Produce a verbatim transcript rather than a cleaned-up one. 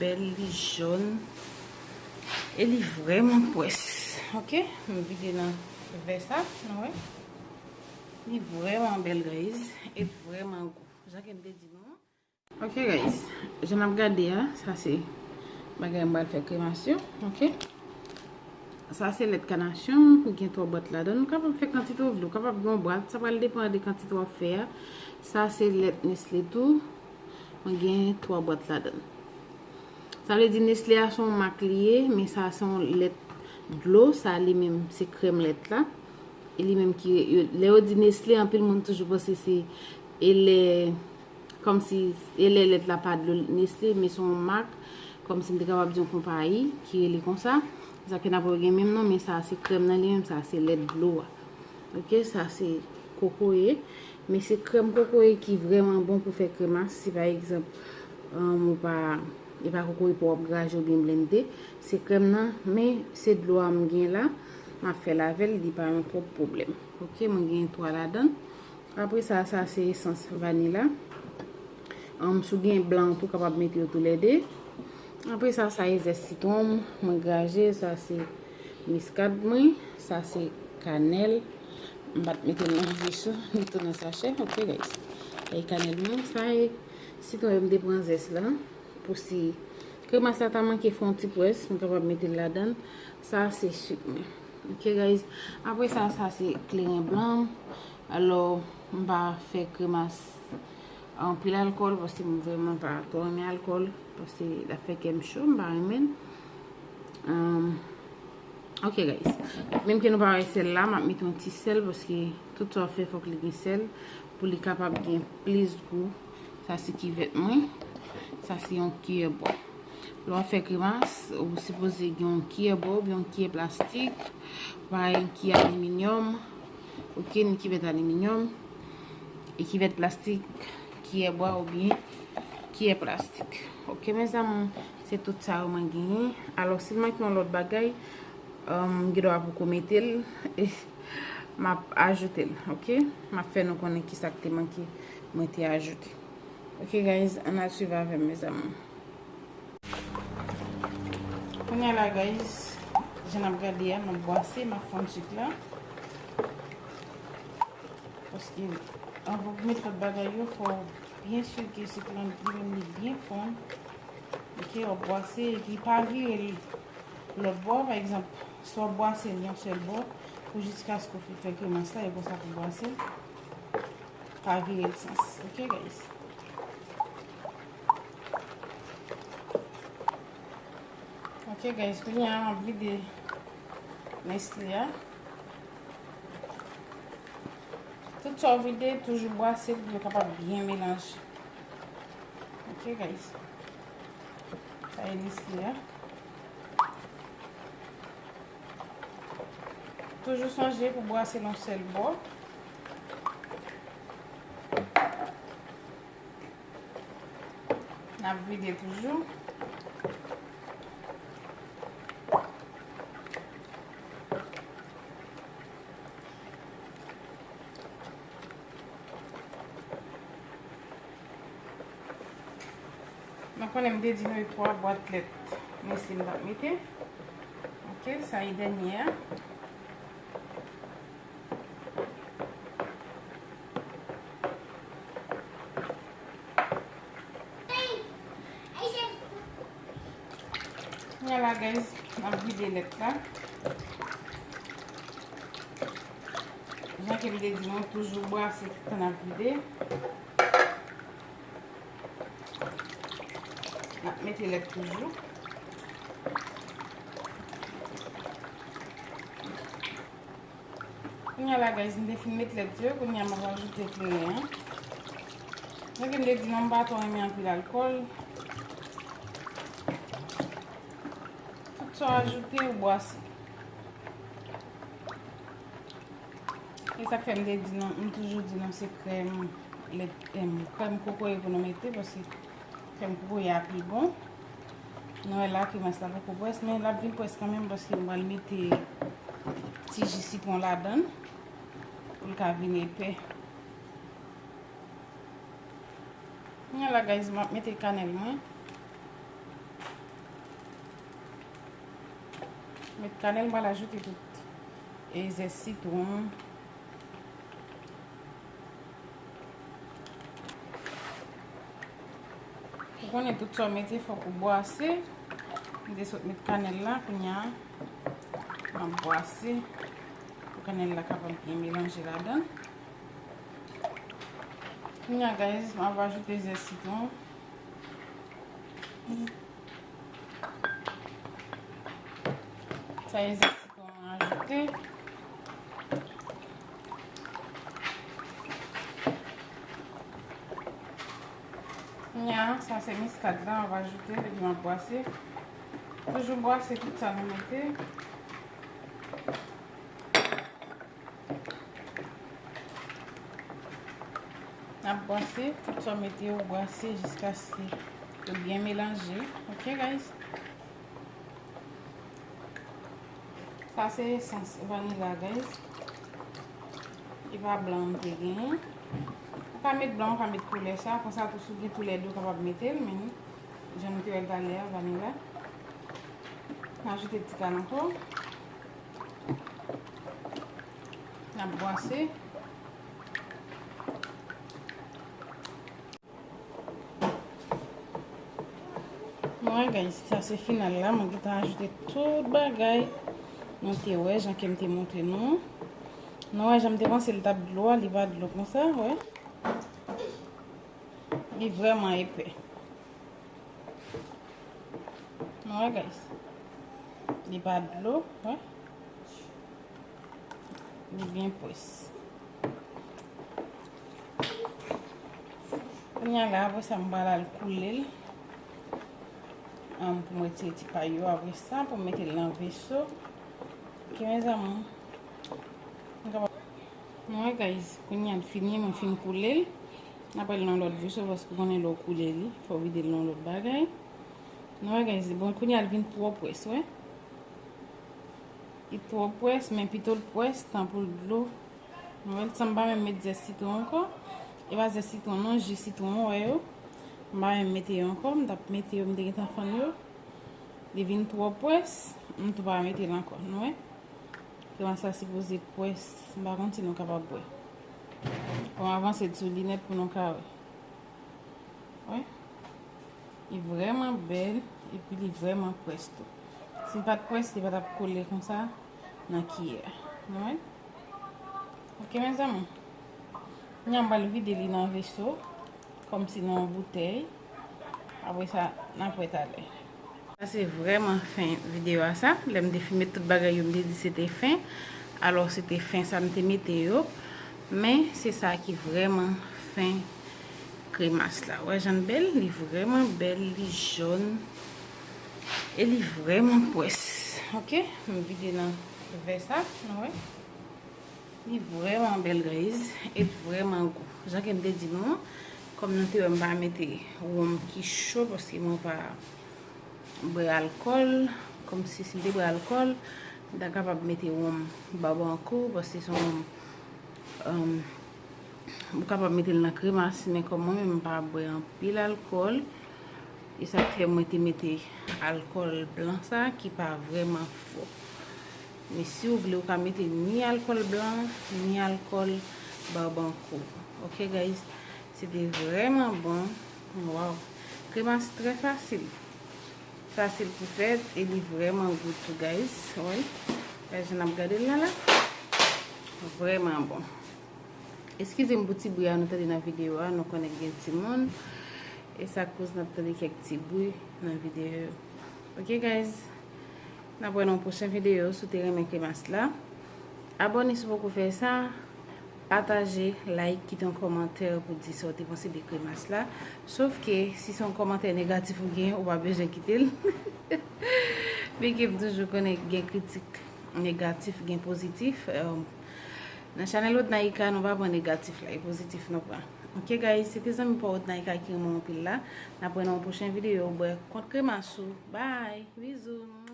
Bèl, li jòn. E li vrèman pwès. Ok, m vide nan vè sa, nou wè. Li vrèman bèl, guys. E vrèman gou. Jan ke m te di nou an. Ok, guys. Jan n ap gade a, sa se bagay m pral fè kremas yo. Ok. Sa se lèt kanasyon, ou gen twa bwat ladan. Ou kapab fè kantite ou vle, ou kapab gen yon bwat, sa pral depann de kantite w ap fè a. Sa se lèt Nestlé tou. Mwen gen twa bwat ladan. Sa vle di Nestlé a se yon mak li ye, men sa se yon lèt dlo, sa li menm se krèm lèt la. E li menm ki, yo, lè yo di Nestlé, anpil moun toujou panse se e lè, kòmsi e lè lèt la pa dlo Nestlé, men se yon mak, kòmsi m te kapab di yon konpayi ki rele konsa. Sa ke n ap gen menm non, men sa se krèm nan li menm, sa se lèt dlo a. Ok, sa se kokoye. Men se krèm kokoye ki vrèman bon pou fè kremas. Si pa egzanp, um, ou pa, e pa kokoye pou w ap graje oubyen blende, se krèm nan, men se dlo a m gen la, m ap fè l avè l, li pa yon twòp pwoblèm. Ok, mwen gen twa ladan. Apre sa, sa se esans vanila. Um, si w gen blan, ou tou kapab mete yo toulède. Apre sa, sa e zès sitwon m, mwen graje, sa se miskad mwen, sa se kanèl. M pa t mete l nan jis, li tou nan sachè, ok, guys. Sa e kanèl mwen, sa e sitwon yo m te pran zès la. Pou si kremas la ta manke fè yon ti pwès, m kapab mete l ladan. Sa se sik mwen. Ok, guys. Apre sa, sa se kleren blan m. Alò, m pa fè kremas anpil alkòl, paske m vrèman pa twò renmen alkòl, paske l ap fè kè m cho, m pa renmen l. Um, ok, guys. Menm ke nou pa wè sèl la, m ap mete yon ti sèl, paske tout sa w ap fè, fòk li gen sèl, pou li kapab gen plis gou. Sa se kivèt mwen. Sa se yon kiyè bwa. Lè w ap fè kremas, ou sipoze gen yon kiyè bwa oubyen yon kiyè plastik, pa yon kiyè aliminyòm, ok, yon kivèt aliminyòm, e kivèt plastik, kiyè bwa oubyen kiyè plastik. Ok, mezanmi, se tout sa yo mwen genyen. Alò, si l manke yon lòt bagay, um, m gen dwa poko mete l, e m ap ajoute l, ok? M ap fè nou konnen kisa k te manke, mwen te ajoute. Ok, guys, ann al swiv avè m, mezanmi. Kounye a la, guys, jan n ap gade a, m ap bwase, m ap fonn sik la. Paske, anvan w mete lòt bagay yo, fò w byen si ke sik lan li menm li byen fonn. Ok, w ap bwase, epi pa vire l lòt bò. Pa egzanp, si w ap bwase l yon sèl bò, pou jiskaske w fin fè kremas la, e konsa pou w bwase l. Pa vire l sans. Ok, guys? Ok, guys, kounye a, m ap vide Nestlé a. Tout sa w vide, toujou bwase pou yo kapab byen melanje. Ok, guys. Sa e Nestlé a. Toujou sonje pou bwase l yon sèl bò. N ap vide toujou. Nou konnen m te di nou e twa bwat lèt Nestlé m t ap mete. Ok, sa e dènye a. Kounye a la, guys, n ap vide lèt la. Jan ke m te di nou, toujou bwase tout tan n ap vide. N ap mete lèt toujou. Kounye a la, guys, m te fin met lèt yo. Kounye a, m ap ajoute kleren an. Jan ke m te di nou, m pa twò renmen anpil alkòl. Tout sa w ajoute, ou bwase. E sa k fè m te di nou, m toujou di nou se krèm lèt, em, krèm kokoye pou nou mete, paske krèm kokoye a pi bon. Nou wè la, kremas la poko près, men l ap vin près kanmenm, paske m pral mete ti ji sitwon ladan l, pou l ka vin epè. Kounye a la, guys, m ap mete kanèl mwen. Met kanèl, m pral ajoute tout e zès sitwon. Ou konnen tout sa w mete fòk ou bwase. M te sot met kanèl la, kounye a m ap bwase pou kanèl la kapab byen melanje ladan. Kounye a, guys, m ap ajoute zès sitwon. Sa e zès sitwon mwen ajoute. Kounye a, sa se miskad la, m ap ajoute epi m ap bwase. Toujou bwase tout sa nou mete. N ap bwase, tout sa w mete yo bwase jiskaske yo byen melanje. Ok, guys? Sa se esans vanila, guys. E pa blan m te genyen. Ou ka met blan, ou ka met koulè sa. Konsa tou, si w gen tou lè de, ou kapab mete l, men jan nou te wè l talè a, vanila. N ajoute ti kal ankò. N ap bwase. Mwen, guys, sa se final la. Mwen gentan ajoute tout bagay. Nou te wè jan ke m te montre nou. Nou wè jan m te panse li t ap dlo a, li pa dlo konsa, wè. Li vrèman epè. Nou wè, guys. Li pa dlo, wè. Li byen pwès. Kounye a la, apre sa, m pral al koule l. An, pou m retire ti pay yo. Apre sa, pou m mete l nan veso. Ok, mezanmi. M kapab Nou wè, guys, kounye a l fini, mwen fin koule l. N ap pral nan lòt veso, paske w konnen lè w koule li, fò w vide l nan lòt bagay. Nou wè, guys, bon, kounye a l vin twò pwès, wè. Li twò pwès, men pito l pwès, tan pou l dlo. Nou wè, sa m pa menm met zès sitwon ankò. E pa zès sitwon, non, ji sitwon, wè yo. M pa menm mete yo ankò, m t ap mete yo, m te gentan fann yo. Li vin twò pwès, m tou pa mete l ankò, nou wè. Kremas la sipoze pwès, m pa konn si nou kapab wè. Fò m avanse sou li nèt pou nou ka wè. Wè. Li vrèman bèl, epi li vrèman pwès tou. Si l pa t pwès, li pa t ap kole konsa nan kiyè. Nou wè? Ok, mezanmi. Kounye a m pral vide li nan veso, kòmsi nan yon boutèy. Apre sa, n ap wè talè. Sa se vrèman fen videyo a sa. Lè m te fin met tout bagay yo, m te di se te fen. Alò, se te fen sa m te mete yo. Men, se sa ki vrèman fen kremas la. Wè jan l bèl? Li vrèman bèl, li jòn. E li vrèman pwès. Ok? M vide nan vè sa, nou wè. Li vrèman bèl, guys. E li vrèman gou. Jan ke m te di nou an, kòm nou te wè m pa mete wonm ki cho, paske mwen pa bwè alkòl. Kòmsi si m te bwè alkòl, m ta kapab mete wonm Barbancourt, paske se yon wonm, um, ou kapab mete l nan kremas, men kòm mwen menm m pa bwè anpil alkòl, e sa k fè mwen te mete alkòl blan sa ki pa vrèman fò. Men si w vle, ou ka mete ni alkòl blan, ni alkòl Barbancourt. Ok, guys? Se te vrèman bon. Waw. Kremas trè fasil. Fasil pou fèt e li vrèman gou tou, guys. Wi. Gade jan n ap gade l la la. Vrèman bon. Eskize m pou ti bri a nou tande nan videyo a, nou konnen gen timoun. E sa koz n ap tande kèk ti bri nan videyo yo. Ok, guys? N ap wè nan yon pwochen videyo. Si w te renmen kremas la, abòne si w poko fè sa. Pataje, like, kite yon kòmantè pou di sa w te panse de kremas la. Sof ke si se yon kòmantè negatif ou gen, ou pa bezwen kite l. Byenke m toujou konnen gen kritik negatif, gen pozitif. Nan chanèl Odnaïka, nou pa pran negatif la, e pozitif nou pran. Ok, guys, se te zanmi pa w Odnaïka ki renmen w anpil la. N ap wè nan yon pwochen videyo. Bwè kont kremas ou. Bye, bizou.